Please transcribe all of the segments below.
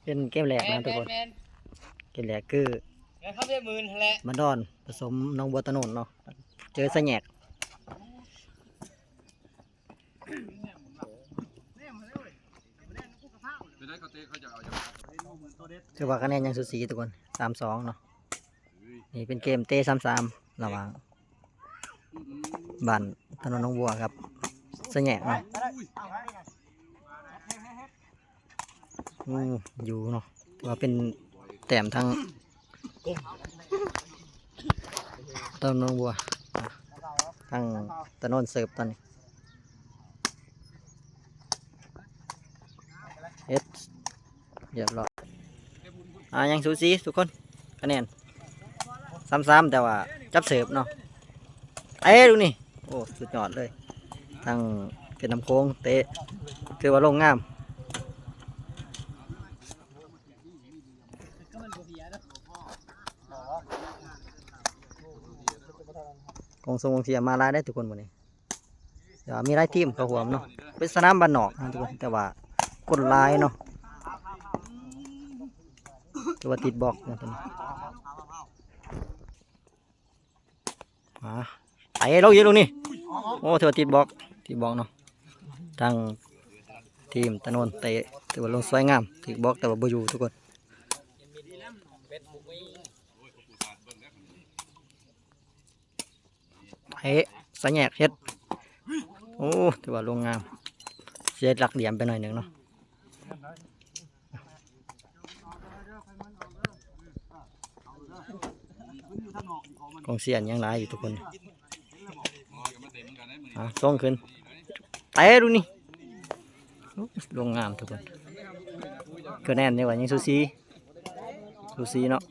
ເປັນເກມແລກນະທຸກຄົນ. ແມ່ນໆໆ ເກມແລກຄື ແມ່ນຄຳເວໝື່ນຫັ້ນແຫຼະ ບ້ານດອນປະສົມໜອງບົວຕາໂນນເນາະ ເຈີສະແຫຍກ. ເປັນໄດ ເຂົາເຕະ ເຂົາຈະເອົາຫຍັງ? ຖືວ່າຄະແນນຍັງສູສີທຸກຄົນ ສາມສອງເນາະ. ນີ້ເປັນເກມເຕະສາມສາມ ລະຫວ່າງບ້ານຖະໜົນໜອງບົວກັບສະແຫຍກເນາະ. ໂອ້ ຢູ່ເນາະ ຖືວ່າເປັນແຕ້ມທາງ ຕາໂນນບົວ ທາງຕາໂນນເສີບຕອນນີ້ ເຮັດ ຮຽບຮ້ອຍ. ອ່າ ຍັງສູສີທຸກຄົນ ຄະແນນສາມສາມ ແຕ່ວ່າຈັບເສີບເນາະ. ເຕະລູກນີ້ ໂອ້ ສຸດຍອດເລີຍ ທາງເພັດນ້ຳໂຂງເຕະ ຖືວ່າລົງງາມ. ກອງຊົງກອງເຊຍມາຫຼາຍເດ້ທຸກຄົນມື້ນີ້ ແຕ່ວ່າມີຫຼາຍທີມເຂົ້າຮ່ວມເນາະ. ເປັນສະໜາມບ້ານນອກນະທຸກຄົນ ແຕ່ວ່າຄົນຫຼາຍເນາະ ຖືວ່າຕິດບລັອກນະຕົວນີ້. ອ່າ ໄປລົງອີກລູກນີ້ ໂອ້ ຖືວ່າຕິດບລັອກ ຕິດບລັອກເນາະ. ທາງທີມຕາໂນນເຕະ ຖືວ່າລົງສວຍງາມ ຖືກບລັອກ ແຕ່ວ່າບໍ່ຢູ່ທຸກຄົນ. ເຕະ ສະແຫຍກເຮັດ ໂອ້ ຖືວ່າລົງງາມ ເສຍຫຼັກຫຼ່ຽມໄປໜ້ອຍໜຶ່ງເນາະ. ກອງເຊຍຍັງຫຼາຍຢູ່ທຸກຄົນ. ອ່າ ສົ່ງຂຶ້ນ ເຕະລູກນີ້ ໂອ້ ລົງງາມທຸກຄົນ. ຄະແນນນີ້ວ່າຍັງສູສີ ສູສີເນາະ.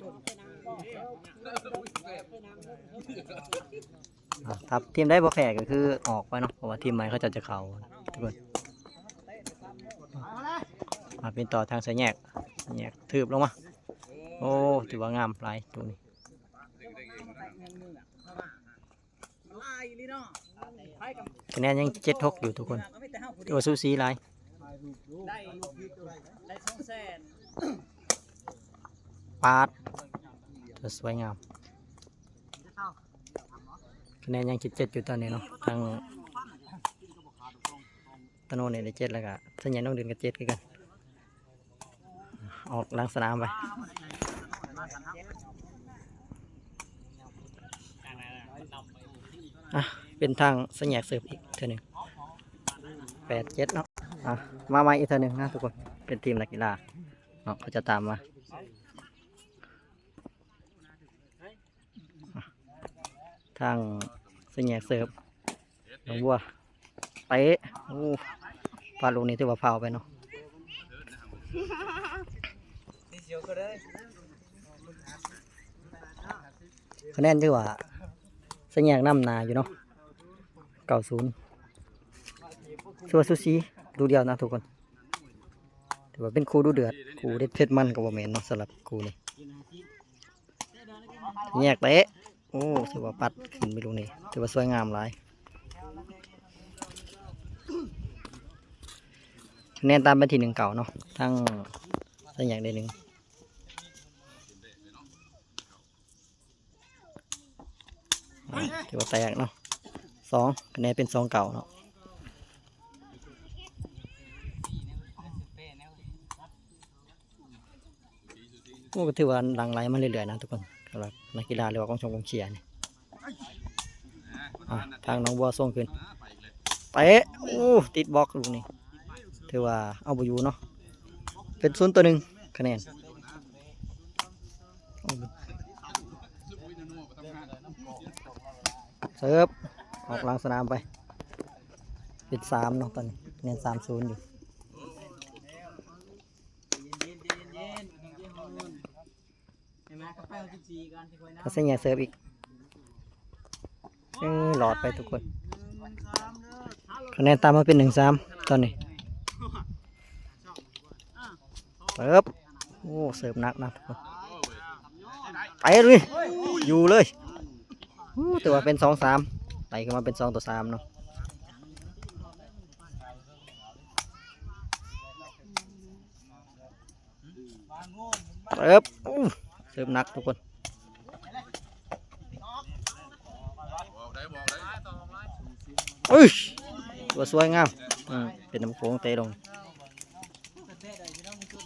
ອ່າ ຖ້າທີມໃດບໍ່ແພ້ກໍຄືອອກໄປເນາະ ເພາະວ່າທີມໃໝ່ເຂົາເຈົ້າຈະເຂົ້າທຸກຄົນ. ມາເປັນຕໍ່ທາງສະແຫຍກ ສະແຫຍກຖືບລົງມາ ໂອ້ ຖືວ່າງາມຫຼາຍໂຕນີ້. ຄະແນນຍັງເຈັດຫົກຢູ່ທຸກຄົນ ຖືວ່າສູສີຫຼາຍ. ປາດ ຖືວ່າສວຍງາມ. ຄະແນນຍັງເຈັດເຈັດຢູ່ຕອນນີ້ເນາະ ທາງຕາໂນນນີ້ໄດ້ເຈັດ ແລ້ວກະສະແຫຍກໜອງດື່ມກະເຈັດຄືກັນ. ອອກຫຼັງສະໜາມໄປ. ອ່ະ ເປັນທາງສະແຫຍກເສີບອີກເທື່ອໜຶ່ງ ແປດເຈັດເນາະ. ອ່ະ ມາໃໝ່ອີກເທື່ອໜຶ່ງນະທຸກຄົນ ເປັນທີມນັກກິລາເນາະ ເຂົາຈະຕາມມາ. ທາງສະແຫຍກເສີບ ໜອງບົວ ເຕະ ໂອ້ ພາດລູກນີ້ຖືວ່າຟາວໄປເນາະ. ຄະແນນຖືວ່າສະແຫຍກນຳໜ້າຢູ່ເນາະ ເກົ້າສູນ ຖືວ່າສູສີລູກດຽວນະທຸກຄົນ. ຖືວ່າເປັນຄູ່ດຸເດືອດ ຄູ່ເດັດເຜັດມັນກໍບໍ່ແມ່ນເນາະ ສຳລັບຄູ່ນີ້. ແຍກເຕະ ໂອ້ ຖືວ່າປັດຂຶ້ນໄປລູກນີ້ ຖືວ່າສວຍງາມຫຼາຍ. ຄະແນນຕາມໄປທີ່ໜຶ່ງເກົ້າເນາະ ທາງສະແຫຍກໄດ້ໜຶ່ງ. ອ່າ ຖືວ່າແຕກເນາະ ສອງ ຄະແນນເປັນສອງເກົ້າເນາະ. ໂອ້ ກໍຖືວ່າຫຼັ່ງໄຫຼມາເລື້ອຍໆນະທຸກຄົນ ສຳລັບນັກກິລາ ຫຼືວ່າກອງຊົງກອງເຊຍນີ້. ອ່າ ທາງໜອງບົວສົ່ງຂຶ້ນ ເຕະ ໂອ້ ຕິດບລັອກລູກນີ້ ຖືວ່າເອົາບໍ່ຢູ່ເນາະ ເປັນສູນຕໍ່ໜຶ່ງຄະແນນ. ເສີບອອກຫຼັງສະໜາມໄປ ເປັນສາມເນາະ ຕອນນີ້ຍັງສາມສູນຢູ່. ເຂົາໃສ່ແຍກເສີບອີກ ເອີ ຫຼອດໄປທຸກຄົນ ຄະແນນຕາມມາເປັນໜຶ່ງສາມຕອນນີ້. ເສີບ ໂອ້ ເສີບໜັກນະທຸກຄົນ ໄປເລີຍ ຢູ່ເລີຍ. ໂອ້ ຖືວ່າເປັນສອງສາມ ໄລ່ຂຶ້ນມາເປັນສອງຕໍ່ສາມເນາະ. เอิบ อู้ เสิร์ฟหนักทุกคน เอ้ย ตัวสวยงาม อืม เป็นน้ำโขงเตะลง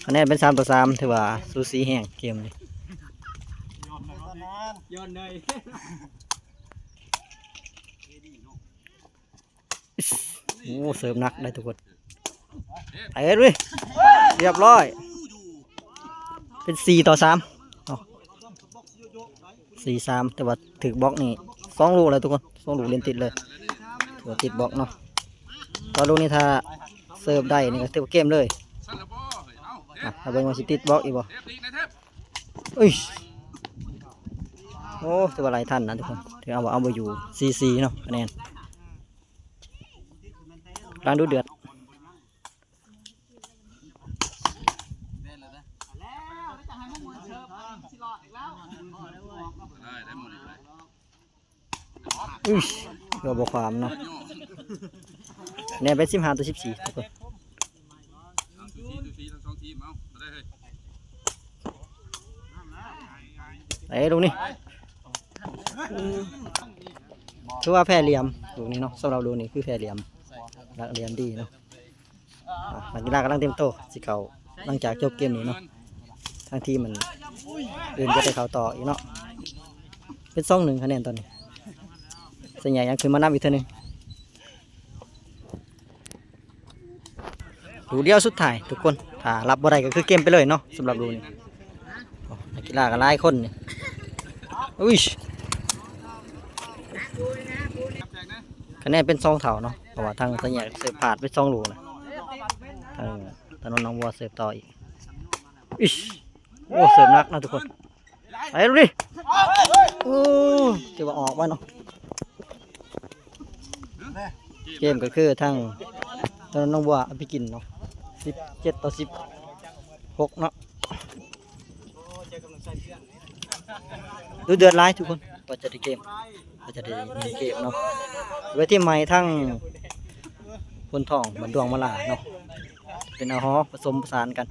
คะแนนเป็นสามต่อสาม ถือว่าสูสีแฮงเกมนี้ โอ้ เสิร์ฟหนักได้ทุกคน เตะเลย เรียบร้อย เป็นสี่ต่อสาม เนาะ สี่สาม แต่ว่าถืกบล็อกนี่สองลูกแล้วทุกคน สองลูกเล่นติดเลย ถือว่าติดบล็อกเนาะ ตอนลูกนี้ถ้าเสิร์ฟได้นี่ก็ถือว่าเกมเลย อ่ะ ถ้าเบิ่งว่าสิติดบล็อกอีกบ่ เอ้ย โอ้ ถือว่าหลายทันนะทุกคน ถือเอาบ่เอาบ่อยู่ สี่สี่ เนาะ คะแนน กำลังดุเดือด ได้ ได้หมดเลย อุ้ย ก็บ่ความเนาะ คะแนนเป็นสิบห้าต่อสิบสี่ทุกคน เอา สูสี สูสีทั้งสองทีม เอา มาได้เลย เอ้ย ลูกนี้ ถือว่าแพ้เหลี่ยม ลูกนี้เนาะ สำหรับลูกนี้คือแพ้เหลี่ยม หลักเหลี่ยมดีเนาะ อ่ะ นักกีฬากำลังเตรียมตัวสิเข้า หลังจากจบเกมนี้เนาะ ทางทีมมันอื่นก็ได้เข้าต่ออีกเนาะ เป็นสองหนึ่ง คะแนนตอนนี้ สัญญายังขึ้นมานำอีกเทื่อหนึ่ง ลูกเดียวสุดท้ายทุกคน ถ้ารับบ่ได้ก็คือเกมไปเลยเนาะ สำหรับลูกนี้ โอ้ นักกีฬาก็หลายคนนี่ อุ้ย คะแนนเป็นสองเท่าเนาะ เพราะว่าทางสัญญาเสิร์ฟพลาดไปสองลูกนะ ทางถนนหนองบัวเสิร์ฟต่ออีก อิช โอ้ เสิร์ฟหนักนะทุกคน ไปลูกนี้ โอ้ ถือว่าออกมาเนาะ เกมก็คือทางถนนหนองบัวเอาไปกินเนาะ สิบเจ็ดต่อสิบหกเนาะ ดูเดือดหลายทุกคน กว่าจะได้เกม กว่าจะได้เล่นเกมเนาะ เวทีใหม่ทั้งพนทอง บ้านดวงมาลาเนาะ เป็นอาหอผสมผสานกัน